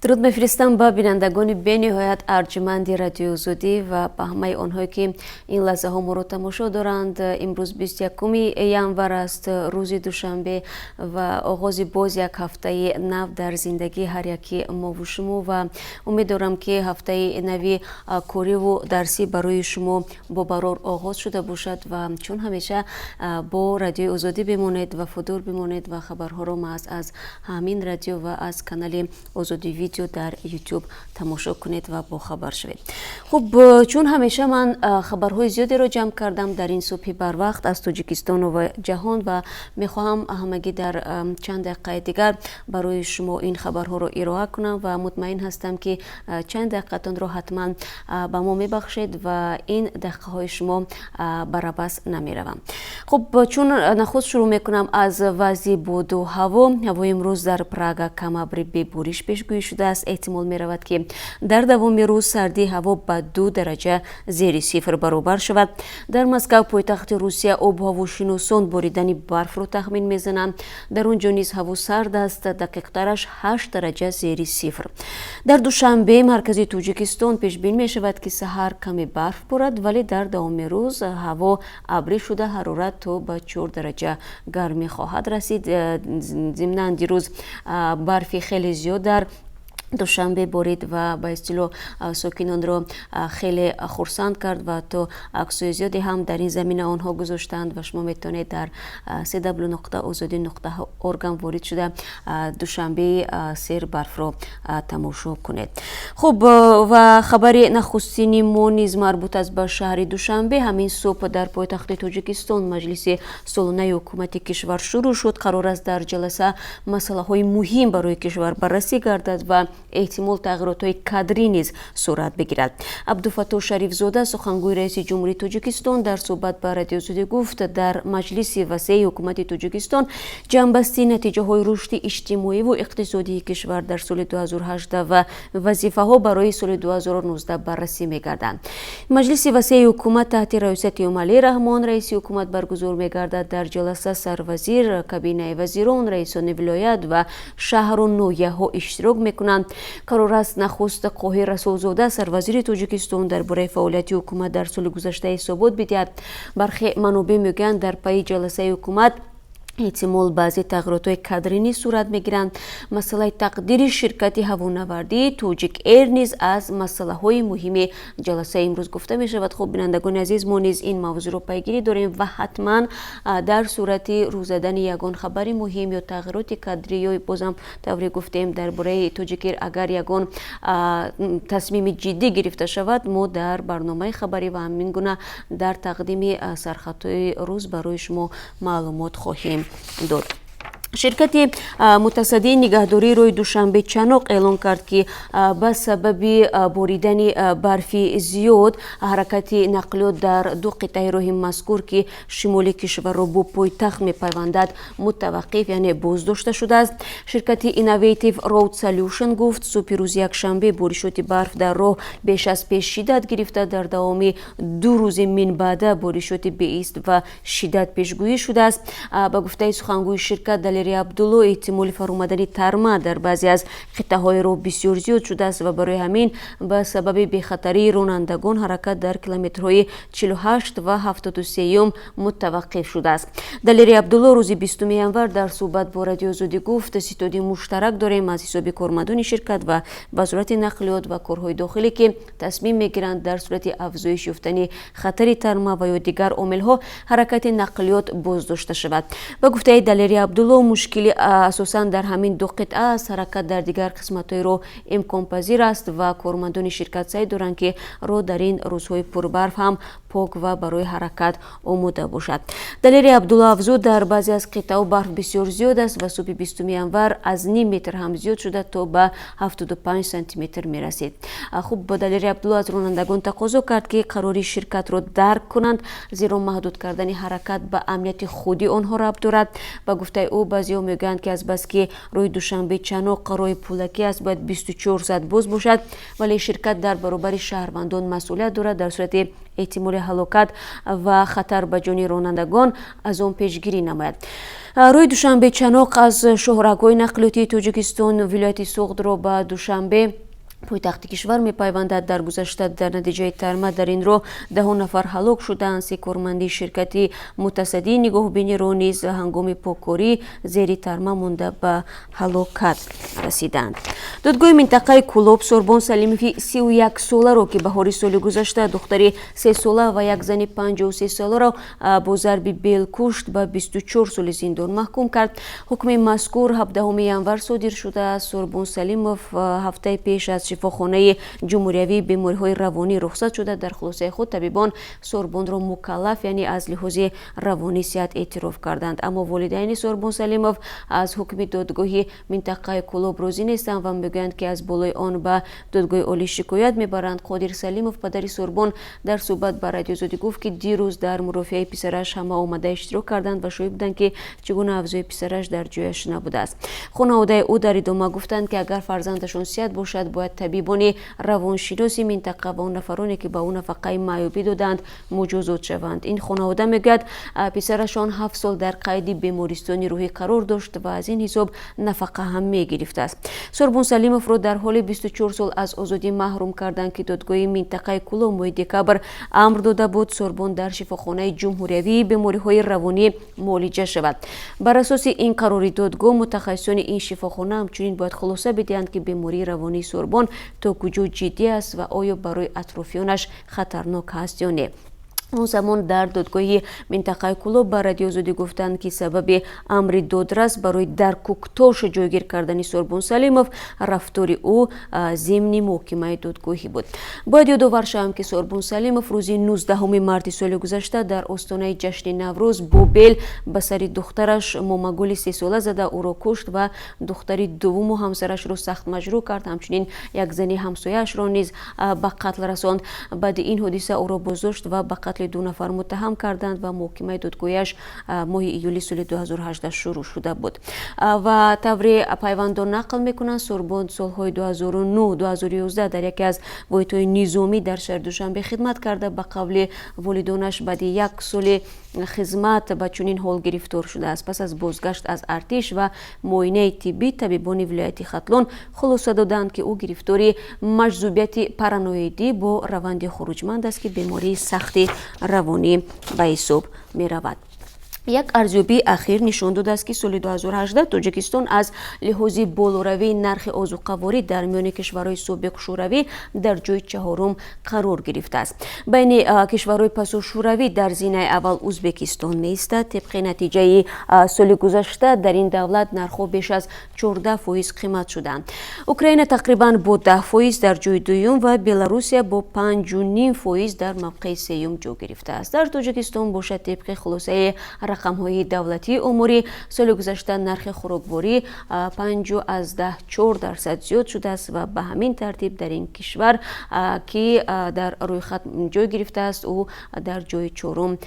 Дуруд мефиристам ба бинандагони бениҳоят арҷманди Радиои Озодӣ ва ба ҳамаи онҳое, ки ин лаҳзаҳо моро тамошо доранд. Имрӯз 21 январ аст, рӯзи душанбе ва оғози боз як ҳафтаи нав дар зиндагии ҳар яки мову шумо. Ва умед дорам, ки ҳафтаи нави кориву дарсӣ барои шумо бобарор оғоз шуда бошад. Ва чун ҳамеша бо Радиои Озодӣ бимонед, вафодор бимонед ва хабарҳоро маҳз аз ҳамин радио ва аз канали Озодӣ Видео дар Ютуб тамошо кунед ва бохабар шавед. Хуб, чун ҳамеша ман хабарҳои зиёдеро ҷамъ кардам дар ин субҳи барвақт аз Тоҷикистону ва ҷаҳон ва мехоҳам ҳамагӣ дар чанд дақиқаи дигар барои шумо ин хабарҳоро ироа кунам ва мутмаин ҳастам, ки чанд дақиқатонро ҳатман ба мо мебахшед ва ин дақиқаҳои шумо барабас намераванд. Хуб, чун нахуст шурӯъ мекунам аз вазъи боду ҳаво. Ҳавои имрӯз дар Прага камабри бебориш пешгӯӣ шудааст. Эҳтимол меравад, ки дар давоми рӯз сардии ҳаво ба 2 дараҷа зери сифр баробар шавад. Дар Москав, пойтахти Русия, обу ҳавошиносон боридани барфро тахмин мезананд. Дар он ҷо низ ҳаво сард аст, дақиқтараш 8 дараҷа зери сифр. Дар Душанбе, маркази Тоҷикистон, пешбин мешавад, ки саҳар каме барф борад, вале дар давоми рӯз ҳаво абрӣ шуда, ҳарорат то ба 4 дараҷа гармӣ хоҳад расид. Зимнан, дирӯз барфи хеле зиёд дар Душанбе борид ва ба истилоҳ сокинонро хеле хурсанд кард ва то аксҳои зиёде ҳам дар ин замина онҳо гузоштанд. Ва шумо метавонед дар cw.ozodi.org ворид шуда, Душанбеи сербарфро тамошо кунед. Хуб, ва хабари нахустини мо низ марбут аст ба шаҳри Душанбе. Ҳамин субҳ дар пойтахти Тоҷикистон маҷлиси солонаи ҳукумати кишвар шурӯъ шуд. Қарор аст, дар ҷаласа масъалаҳои муҳим барои кишвар баррасӣ гардад ва эҳтимол тағйиротҳои кадрӣ низ сурат бигирад. Абдуфаттоҳ Шарифзода, сухангӯи раиси ҷумҳурии Тоҷикистон, дар суҳбат ба Радиои Озодӣ гуфт, дар маҷлиси васеи ҳукумати Тоҷикистон ҷамъбасти натиҷаҳои рушди иҷтимоиву иқтисодии кишвар дар соли 2018 ва вазифаҳо барои соли 2019 баррасӣ мегарданд. Маҷлиси васеи ҳукумат таҳти раёсати Эмомалӣ Раҳмон, раиси ҳукумат, баргузор мегардад. Дар ҷаласа сарвазир, кабинаи вазирон, раисони вилоят ва шаҳру ноҳияҳо иштирок мекунанд. Қарор аст, нахуст Қоҳир Расулзода, сарвазири Тоҷикистон, дар бораи фаъолияти ҳукумат дар соли гузашта ҳисобот бидиҳад. Бархе манобеъ мегӯянд, дар пайи ҷаласаи ҳукумат эҳтимол баъзе тағйиротҳои кадрӣ низ сурат мегиранд. Масъалаи тақдири ширкати ҳавонавардии Тоҷик Эйр низ аз масъалаҳои муҳими ҷаласаи имрӯз гуфта мешавад. Хуб, бинандагони азиз, мо низ ин мавзӯъро пайгирӣ дорем ва ҳатман дар сурати рӯ задани ягон хабари муҳим ё тағйироти кадрӣ ё бозам тавре гуфтем, дар бораи Тоҷик Эйр агар ягон тасмими ҷиддӣ гирифта шавад, мо дар барномаи хабарӣ ва ҳамин гуна дар тақдими сархатҳои рӯз барои шумо маълумот хоҳем дод. Ширкати мутасаддии нигаҳдории роҳи Душанбе Чаноқ эълон кард, ки ба сабаби боридани барфи зиёд ҳаракати нақлиёт дар ду қитъаи роҳи мазкур, ки шимоли кишварро бо пойтахт мепайвандад, мутаваққиф, яъне боздошта шудааст. Ширкати Innovative Road Solution гуфт, субҳи рӯзи якшанбе боришоти барф дар роҳ беш аз пеш шиддат гирифта, дар давоми 2 рӯзи минбаъда боришоти беист ва шиддат пешгӯӣ шудааст. Ба гуфтаи сухангӯи ширкат Далери Абдулло, эҳтимоли фаромадани тарма дар баъзе аз қитъаҳои роҳ бисёр зиёд шудааст ва барои ҳамин ба сабаби бехатарии ронандагон ҳаракат дар километрҳои 48 ва 73-юм мутаваққиф шудааст. Далери Абдулло рӯзи 20 январ дар суҳбат бо Радиои Озодӣ гуфт: «Ситоди муштарак дорем аз ҳисоби кормандони ширкат ва Вазорати нақлиёт ва корҳои дохилӣ, ки тасмим мегиранд, дар сурати афзоиш ёфтани хатари тарма ва ё дигар омилҳо ҳаракати нақлиёт боздошта шавад». Ба гуфтаи Далери Абдулло, мушкилӣ асосан дар ҳамин ду қитъа аст. Ҳаракат дар дигар қисматҳои роҳ имконпазир аст ва кормандони ширкат саъй доранд, ки роҳ дар ин рӯзҳои пурбарф ҳам пок ва барои ҳаракат омода бошад. Далери Абдулло афзуд, дар баъзе аз қитъаҳо барф бисёр зиёд аст ва субҳи 20 январ аз ним метр ҳам зиёд шуда, то ба 75 сантиметр мерасид. Хуб, Далери Абдулло аз ронандагон тақозо кард, ки қарори ширкатро дарк кунанд, зеро маҳдуд кардани ҳаракат ба амнияти худи онҳо рабт дорад. Ба гуфтаи ӯ, Баъзеҳо мегӯянд, ки азбаски роҳи Душанбе Чаноқ роҳи пулакӣ аст, бояд 24 соат боз бошад, вале ширкат дар баробари шаҳрвандон масъулият дорад, дар сурати эҳтимоли ҳалокат ва хатар ба ҷони ронандагон аз он пешгирӣ намояд. Роҳи Душанбе Чаноқ аз шоҳрагҳои нақлиётии Тоҷикистон вилояти Суғдро ба Душанбе, пойтахти кишвар, мепайвандад. Дар гузашта дар натиҷаи тарма дар ин роҳ даҳо нафар ҳалок шуданд. Се корманди ширкати мутасаддии нигоҳубини роҳ низ ҳангоми поккорӣ зери тарма монда, ба ҳалокат расиданд. Додгоҳи минтақаи Кӯлоб Сорбон Салимови 31-соларо, ки баҳори соли гузашта духтари 3-сола ва як зани 53-соларо бо зарби бел кушт, ба 24 соли зиндон маҳкум кард. Ҳукми мазкур 17 январ содир шудааст. Сорбон Салимов ҳафтаи пеш аз шифохонаи ҷумҳуриявии бемориҳои равонӣ рухсат шуда. Дар хулосаи худ табибон Сорбонро мукаллаф, яъне аз лиҳози равонӣ сиҳат эътироф карданд. Аммо волидайни Сорбон Салимов аз ҳукми додгоҳи минтақаи Кӯлоб розӣ нестанд ва мегӯянд, ки аз болои он ба Додгоҳи Олӣ шикоят мебаранд. Қодир Салимов, падари Сорбон, дар суҳбат ба Радиои Озодӣ гуфт, ки дирӯз дар мурофиаи писараш ҳама омада иштирок карданд ва шоҳид буданд, ки чӣ гуна авзои писараш дар ҷояш набудааст. Хонаводаи ӯ дар идома гуфтанд, ки агар фарзандашон сиҳат бошад, бояд табибони равоншиноси минтақа ва он нафароне, ки ба ӯ нафақаи маъюбӣ додаанд, муҷозот шаванд. Ин хонавода мегӯяд, писарашон 7 сол дар қайди бемористони рӯҳӣ қарор дошт ва аз ин ҳисоб нафақа ҳам мегирифтааст. Сорбон Салимовро дар ҳоли 24 сол аз озодӣ маҳрум карданд, ки додгоҳи минтақаи Кӯлоб моҳи декабр амр дода буд, Сорбон дар шифохонаи ҷумҳуриявии бемориҳои равонӣ муолиҷа шавад. Бар асоси ин қарори додгоҳ, мутахассисони ин шифохона ҳамчунин бояд хулоса бидиҳанд, ки бемории равонии Сорбон то куҷо ҷиддӣ аст ва оё барои атрофиёнаш хатарнок ҳаст ё не. Он замон дар додгоҳи минтақаи Кӯлоб ба Радиои Озодӣ гуфтанд, ки сабаби амри додрас барои дар Кӯктош ҷойгир кардани Сорбон Салимов рафтори ӯ зимни муҳокимаи додгоҳӣ буд. Бояд ёдовар шавам, ки Сорбон Салимов рӯзи 19 марти соли гузашта дар остонаи ҷашни Наврӯз бо бел ба сари духтараш Момагули 3-сола зада, ӯро кушт ва духтари дуввуму ҳамсарашро сахт маҷрӯҳ кард. Ҳамчунин як зани ҳамсояашро низ ба қатл расонд. Баъди ин ҳодиса ӯро боздошт ва ба қатли ду нафар муттаҳам карданд ва муҳокимаи додгоҳиаш моҳи июли соли 2018 шурӯъ шуда буд. Ва тавре пайвандон нақл мекунанд, Сорбон солҳои 2009-2011 дар яке аз воҳидҳои низомӣ дар шаҳри Душанбе хидмат карда, ба қавли волидонаш, баъди як соли хизмат ба чунин ҳол гирифтор шудааст. Пас аз бозгашт аз артиш ва муоинаи тиббӣ, табибони вилояти Хатлон хулоса доданд, ки ӯ гирифтори маҷзубияти параноидӣ бо раванди хуруҷманд аст, ки бемории сахти равонӣ ба ҳисоб меравад. Як арзёбии ахир нишон додааст, ки соли 2018 Тоҷикистон аз лиҳози болоравии нархи озуқаворӣ дар миёни кишварҳои собиқ Шӯравӣ дар ҷои чаҳорум қарор гирифтааст. Байни кишварҳои пасошӯравӣ дар зинаи аввал Ӯзбекистон меистад. Тибқи натиҷаи соли гузашта дар ин давлат нархҳо беш аз 14% қимат шуданд. Украина тақрибан бо 10% дар ҷои дуюм ва Беларусия бо 5,5% дар мавқеи сеюм ҷо гирифтааст. Дар Тоҷикистон бошад, тибқи хулосаи рақамҳои давлатии оморӣ, соли гузашта нархи хӯрокворӣ 5,4% зиёд шудааст ва ба ҳамин тартиб дар ин кишвар, ки дар рӯйхат ҷой гирифтааст, ӯ дар ҷои чорум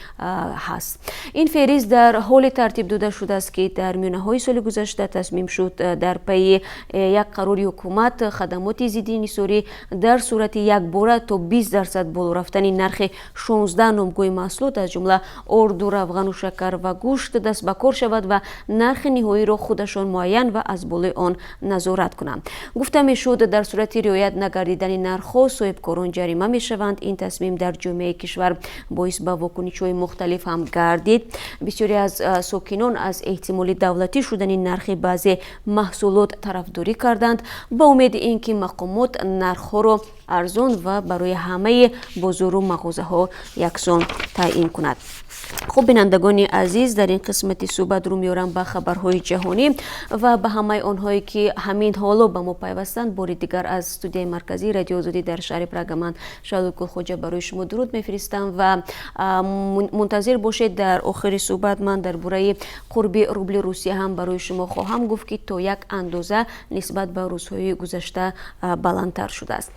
ҳаст. Ин феҳрист дар ҳоле тартиб дода шудааст, ки дар миёнаҳои соли гузашта тасмим шуд, дар пайи як қарори ҳукумат, хадамоти зидди инҳисорӣ дар сурати якбора то 20% боло рафтани нархи 16 номгӯи маҳсулот, аз ҷумла орду, равғану шакар ва гӯшт, даст ба кор шавад ва нархи ниҳоиро худашон муайян ва аз болои он назорат кунанд. Гуфта мешуд, дар сурати риоят нагардидани нархҳо соҳибкорон ҷарима мешаванд. Ин тасмим дар ҷомеаи кишвар боис ба вокунишҳои мухталиф ҳам гардид. Бисёре аз сокинон аз эҳтимоли давлатӣ шудани нархи баъзе маҳсулот тарафдорӣ карданд, ба умеди ин ки мақомот нархҳоро арзон ва барои ҳамаи бозору мағозаҳо яксон таъин кунад. Хуб, бинандагони азиз, дар ин қисмати суҳбат рӯ меорам ба хабарҳои ҷаҳонӣ ва ба ҳамаи онҳое, ки ҳамин ҳоло ба мо пайвастанд, бори дигар аз студияи марказии Радиои Озодӣ дар шаҳри Прага ман, Шаҳлои Гулхоҷа, барои шумо дуруд мефиристам ва мунтазир бошед, дар охири суҳбат ман дар бораи қурби рубли Русия ҳам барои шумо хоҳам гуфт, ки то як андоза нисбат ба рӯзҳои гузашта баландтар шудааст.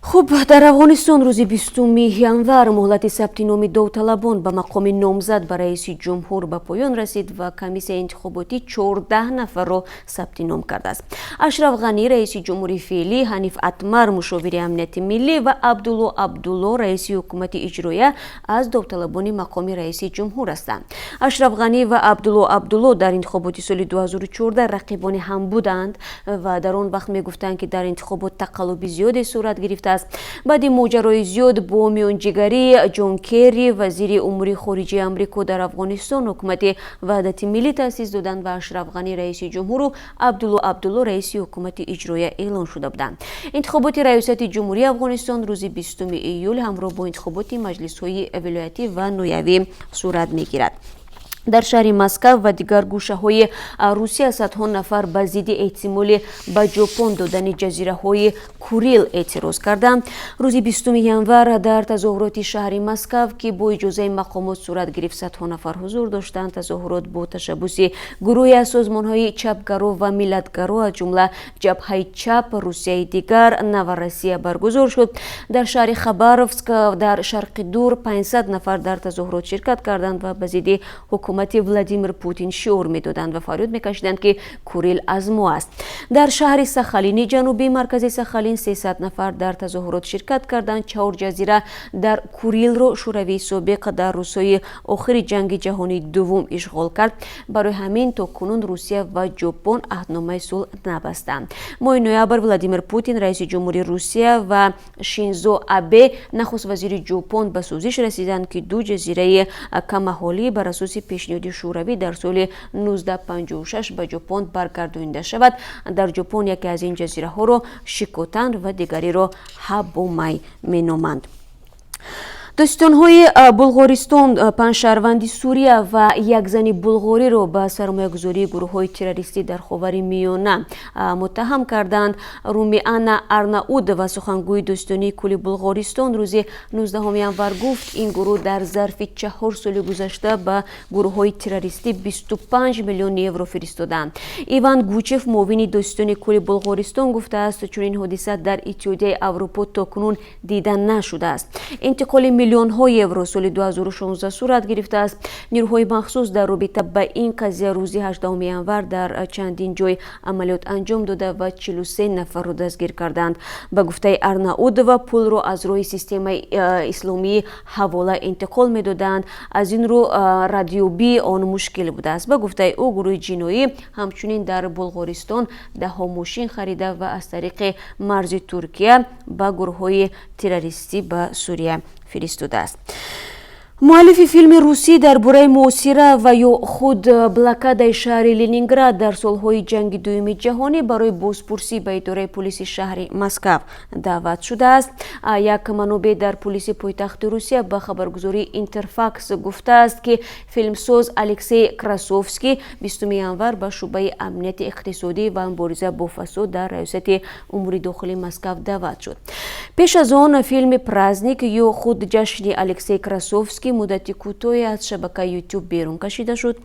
Хуб, дар Афғонистон рӯзи 20-уми январ муҳлати сабти номи довталабон ба мақоми номзад ба раиси ҷумҳур ба поён расид ва комиссияи интихоботӣ 14 нафарро сабти ном кардааст. Ашраф Ғанӣ, раиси ҷумҳури феълӣ, Ҳаниф Атмар, мушовири амнияти миллӣ, ва Абдулло Абдулло, раиси ҳукумати иҷроия, аз довталабони мақоми раиси ҷумҳур ҳастанд. Ашраф Ғанӣ ва Абдулло Абдулло дар интихоботи соли 2014 рақибони ҳам буданд ва дар он вақт мегуфтанд, ки дар интихобот тақаллуби зиёде сурат гирифтааст. Баъди моҷарои зиёд бо миёнҷигарии Ҷон Керри, вазири умури хориҷии Амрико, дар Афғонистон ҳукумати ваҳдати миллӣ таъсис доданд ва Ашраф Ғанӣ раиси ҷумҳуру Абдулло Абдулло раиси ҳукумати иҷроия эълон шуда буданд. Интихоботи раёсати ҷумҳурии Афғонистон рӯзи 20-уми июл ҳамроҳ бо интихоботи маҷлисҳои вилоятӣ ва ноҳиявӣ сурат мегирад. Дар шаҳри Москав ва дигар гӯшаҳои Русия садҳо нафар ба зидди эҳтимоли ба Ҷопон додани ҷазираҳои Курил эътироз карданд. Рӯзи 20-уми январ дар тазоҳуроти шаҳри Москав, ки бо иҷозаи мақомот сурат гирифт, садҳо нафар ҳузур доштанд. Тазоҳурот бо ташаббуси гурӯҳе аз созмонҳои чапгаро ва миллатгаро, аз ҷумла Ҷабҳаи чап, Русияи дигар, Новороссия, баргузор шуд. Дар шаҳри Хабаровск дар Шарқи Дур 500 нафар дар тазоҳурот ширкат карданд ва ба зидди ҳукумати Владимир Путин шиор медоданд ва фарёд мекашиданд, ки Курил аз мо аст. Дар шаҳри Сахалини Ҷанубӣ, маркази Сахалин, 300 нафар дар тазоҳурот ширкат карданд. Чаҳор ҷазира дар Курилро Шӯравии собиқ дар рӯзҳои охири Ҷанги ҷаҳонии дуввум ишғол кард. Барои ҳамин то кунун Русия ва Ҷопон аҳдномаи сулҳ набастанд. Моҳи ноябр Владимир Путин, раиси ҷумҳури Русия, ва Шинзо Абе, нахуст вазири Ҷопон, ба созиш расиданд, ки ду ҷазираи камаҳолӣ бар асоси пешниҳоди Шӯравӣ дар соли 1956 ба Ҷопон баргардонида шавад. Дар Ҷопон яке аз ин ҷазираҳоро Шикотан ва дигариро Ҳабомай меноманд. Додситонҳои Булғористон панҷ шаҳрванди Сурия ва як зани булғориро ба сармоягузории гурӯҳҳои террористӣ дар Ховари Миёна муттаҳам карданд. Румиана Арнаудова, сухангӯи додситонии кулли Булғористон, рӯзи 19 январ гуфт, ин гурӯҳ дар зарфи 4 соли гузашта ба гурӯҳҳои террористӣ 25 миллион евро фиристоданд. Иван Гучев, муовини додситони кулли Булғористон, гуфтааст, чунин ҳодиса дар Иттиҳодияи Аврупо то кунун дида нашудааст. Интиқоли миллионҳо евро соли 2016 сурат гирифтааст. Нирӯҳои махсус дар робита ба ин қазия рӯзи 18 январ дар чандин ҷой амалиёт анҷом дода ва 43 нафарро дастгир карданд. Ба гуфтаи Арнаудова, пулро аз роҳи системаи исломии ҳавола интиқол медоданд, аз ин рӯ радёбии он мушкил будааст. Ба гуфтаи ӯ, гурӯҳи ҷиноӣ ҳамчунин дар Булғористон даҳҳо мошин харида ва аз тариқи марзи Туркия ба гурӯҳҳои террористӣ ба Сурия фиристодааст. Муаллифи филми русӣ дар бораи муҳосира ва ё худ блокадаи шаҳри Ленинград дар солҳои Ҷанги Дуюми Ҷаҳонӣ барои бозпурсӣ ба идораи пулиси шаҳри Москав даъват шудааст. Як манобеъ дар пулиси пойтахти Русия ба хабаргузории Интерфакс гуфтааст, ки филмсоз Алексей Красовский 20 январ ба шӯъбаи амнияти иқтисодӣ ва мубориза бо фасод дар Раёсати умури дохилии Москав даъват шуд. Пеш аз он филми «Праздник» ё худ «Ҷашни» Алексей Красовский муддати кӯтоҳе аз шабакаи Ютуб берун кашида шуд.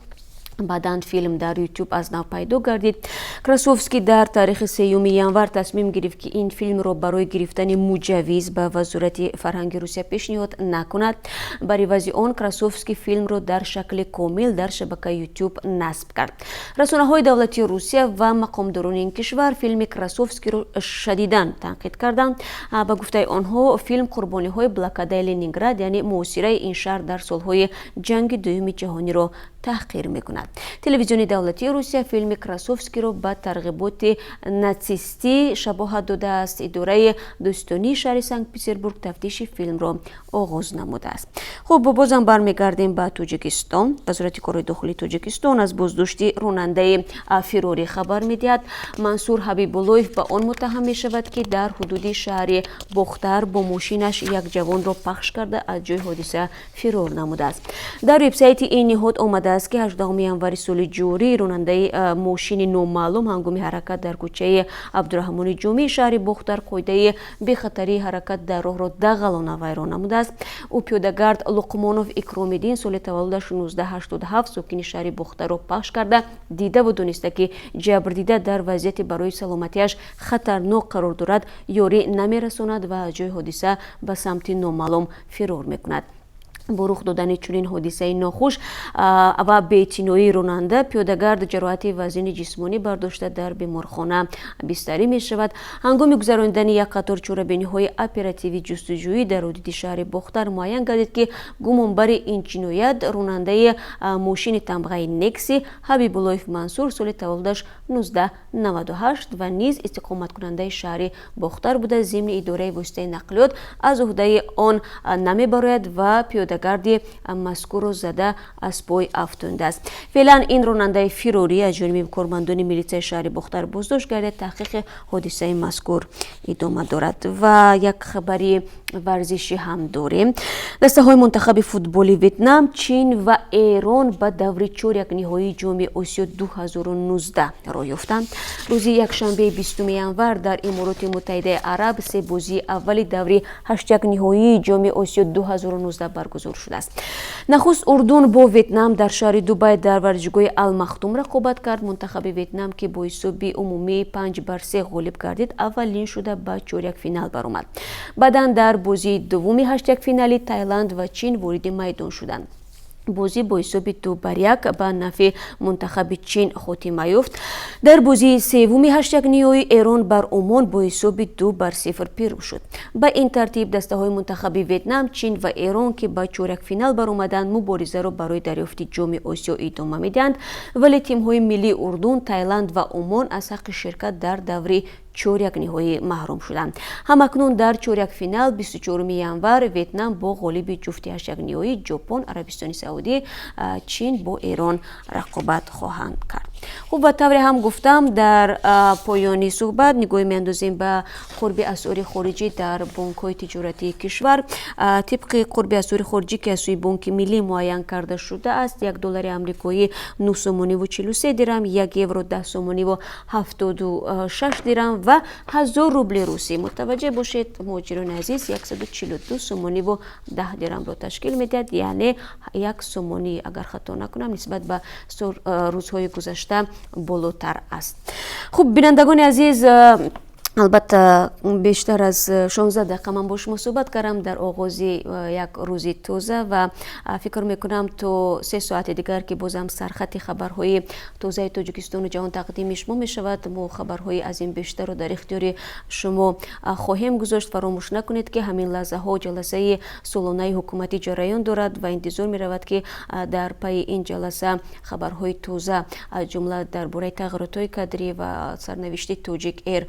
Баъдан филм дар Ютуб аз нав пайдо гардид. Красовский дар таърихи 3 январ тасмим гирифт, ки ин филмро барои гирифтани муҷаввиз ба Вазорати фарҳанги Русия пешниҳод накунад. Бар ивази он Красовский филмро дар шакли комил дар шабакаи Ютуб насб кард. Расонаҳои давлатии Русия ва мақомдорони ин кишвар филми Красовскиро шадидан танқид карданд. Ба гуфтаи онҳо, филм қурбониҳои блокадаи Ленинград, яъне муҳосираи ин шаҳр дар солҳои Ҷанги Дуюми Ҷаҳониро таҳқир мекунад. Телевизиони давлатии Русия филми Красовскиро ба тарғиботи натсистӣ шабоҳат додааст. Идораи додситонии шаҳри Санкт Петербург тафтиши филмро оғоз намудааст. Хуб, бозам бармегардем ба Тоҷикистон. Вазорати корҳои дохилии Тоҷикистон аз боздошти ронандаи фирорӣ хабар медиҳад. Мансур Ҳабибуллоев ба он муттаҳам мешавад, ки дар ҳудуди шаҳри Бохтар бо мошинаш як ҷавонро пахш карда, аз ҷои ҳодиса фирор намудааст. Дар вебсайти ин ниҳод омадааст, ки 18. январи соли ҷорӣ ронандаи мошини номаълум ҳангоми ҳаракат дар кӯчаи Абдураҳмони Ҷомии шаҳри Бохтар қоидаи бехатарии ҳаракат дар роҳро дағалона вайрон намудааст. Ӯ пиёдагард Луқмонов Икромиддин, соли таваллудаш 1987, сокини шаҳри Бохтарро пахш карда, дидаву дониста, ки ҷабрдида дар вазъияти барои саломатиаш хатарнок қарор дорад, ёрӣ намерасонад ва аз ҷои ҳодиса ба самти номаълум фирор мекунад. Бо рух додани чунин ҳодисаи нохуш ва беэътиноии ронанда, пиёдагард ҷароҳати вазини ҷисмонӣ бардошта, дар беморхона бистарӣ мешавад. Ҳангоми гузаронидани як қатор чорабиниҳои оперативӣ ҷустуҷӯӣ дар ҳудуди шаҳри Бохтар муайян гардид, ки гумонбари ин ҷиноят ронандаи мошини тамғаи Некси Ҳабибуллоев Мансур, соли таваллудаш 1998 ва низ истиқоматкунандаи шаҳри Бохтар буда, зимни идораи воситаи нақлиёт аз уҳдаи он намебарояд ва пиёдагарди мазкурро зада, аз пой афтондааст. Феълан ин ронандаи фирорӣ аз ҷониби кормандони милитсияи шаҳри Бохтар боздошт гардид. Таҳқиқи ҳодисаи мазкур идома дорад. Ва як хабари варзишӣ ҳам дорем. Дастаҳои мунтахаби футболи Ветнам, Чин ва Эрон ба даври чорякниҳоии Ҷоми Осиё 2019 роҳ ёфтанд. Рӯзи якшанбеи 20 январ дар Имороти Муттаҳидаи Араб се бозии аввали даври ҳаштякниҳоии Ҷоми Осиё 2019 баргузор шудааст. Нахуст Урдун бо Ветнам дар шаҳри Дубай дар варзишгоҳи Алмахтум рақобат кард. Мунтахаби Ветнам, ки бо ҳисоби умумии 5-3 ғолиб гардид, аввалин шуда ба чорякфинал баромад. Баъдан дар бозии дуввуми ҳаштякфиналӣ Тайланд ва Чин вориди майдон шуданд. Бозӣ бо ҳисоби 2-1 ба нафъи мунтахаби Чин хотима ёфт. Дар бозии севуми ҳаштякниҳоӣ Эрон бар Умон бо ҳисоби 2-0 пирӯз шуд. Ба ин тартиб дастаҳои мунтахаби Ветнам, Чин ва Эрон, ки ба чорякфинал баромаданд, муборизаро барои дарёфти Ҷоми Осиё идома медиҳанд, вале тимҳои миллии Урдун, Тайланд ва Умон аз ҳаққи ширкат дар даври чорякниҳоӣ маҳрум шуданд. Ҳамакнун дар чорякфинал 24 январ Ветнам бо ғолиби ҷуфти ҳаштякниҳоӣ Ҷопон, Арабистони Саудӣ, Чин бо Эрон рақобат хоҳанд кард. Хуб, ба тавре ҳам гуфтам, дар поёни суҳбат нигоҳе меандозем ба қурби асъори хориҷӣ дар бонкҳои тиҷоратии кишвар. Тибқи қурби асъори хориҷӣ, ки аз сӯи Бонки Миллӣ муайян карда шудааст, 1 доллари амрикоӣ 9 сомониву 43 дирам, 1 евро 10 сомониву 76 дирам ва 1000 рубли русӣ, мутаваҷҷеҳ бошед, муҳоҷирони азиз, 142 сомониву 10 дирамро ташкил медиҳад. Яъне 1 сомонӣ, агар хато накунам, нисбат ба рӯзҳои гузашта болотар аст. Хуб, бинандагони азиз, албатта, бештар аз 16 дақиқа ман бо шумо суҳбат кардам дар оғози як рӯзи тоза ва фикр мекунам, то 3 соати дигар, ки бозам сархати хабарҳои тозаи Тоҷикистону ҷаҳон тақдими шумо мешавад, мо хабарҳои аз ин бештарро дар ихтиёри шумо хоҳем гузошт. Фаромӯш накунед, ки ҳамин лаҳзаҳо ҷаласаи солонаи ҳукуматӣ ҷараён дорад ва интизор меравад, ки дар пайи ин ҷаласа хабарҳои тоза, аз ҷумла дар бораи тағйиротҳои кадрӣ ва сарнавишти Тоҷик Эйр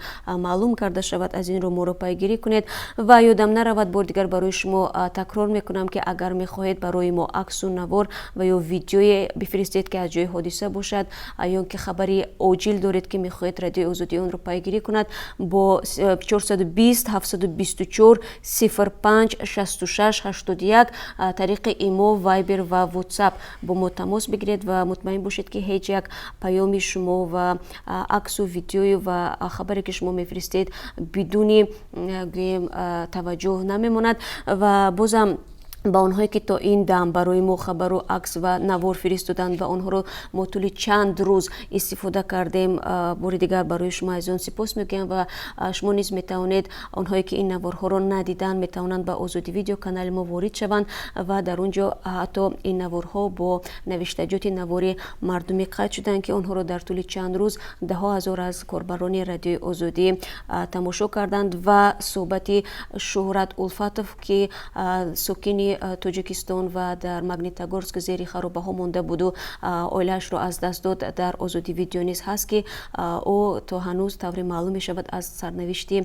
маълум карда шавад. Аз ин рӯ моро пайгирӣ кунед ва ёдам наравад, бори дигар барои шумо такрор мекунам, ки агар мехоҳед барои мо аксу навор ва ё видеое бифиристед, ки аз ҷои ҳодиса бошад, ё ки хабари оҷил доред, ки мехоҳед Радиои Озодӣ онро пайгирӣ кунад, бо 420 724 05 66 81 тариқи Имо, Вайбер ва Ватсап бо мо тамос бигиред ва мутмаин бошед, ки ҳеҷ як паёми шумо ва аксу видеою ва хабаре, ки шумо мефиристед, бидуни гӯем таваҷҷӯҳ намемонад. Ва бозам ба онҳое, ки то ин дам барои мо хабару акс ва навор фиристоданд ва онҳоро мо тӯли чанд рӯз истифода кардем, бори дигар барои шумо азизон сипос мегӯям. Ва шумо низ метавонед, онҳое ки ин наворҳоро надиданд, метавонанд ба Озоди Видео канали мо ворид шаванд ва дар он ҷо ҳатто ин наворҳо бо навиштаҷоти навори мардумӣ қайд шуданд, ки онҳоро дар тӯли чанд рӯз даҳҳо ҳазор аз корбарони Радиои Озодӣ тамошо карданд. Ва суҳбати Шӯҳрат Улфатов, ки сокини Тоҷикистон ва дар Магнитогорск зери харобаҳо монда буду оилаашро аз даст дод, дар Озодӣ Видео низ ҳаст, ки ӯ то ҳанӯз, тавре маълум мешавад, аз сарнавишти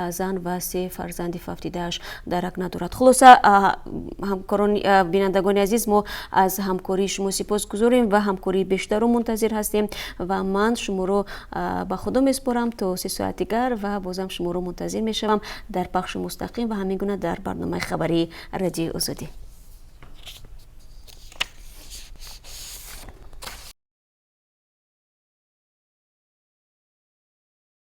зан ва се фарзанди фавтидааш дарак надорад. Хулоса, ҳамкорон, бинандагони азиз, мо аз ҳамкории шумо сипосгузорем ва ҳамкории бештарро мунтазир ҳастем. Ва ман шуморо ба Худо месупорам то 3 соат дигар ва бозам шуморо мунтазир мешавам дар пахши мустақим ва ҳамин гуна дар барномаи хабарии Радиои Озодӣ.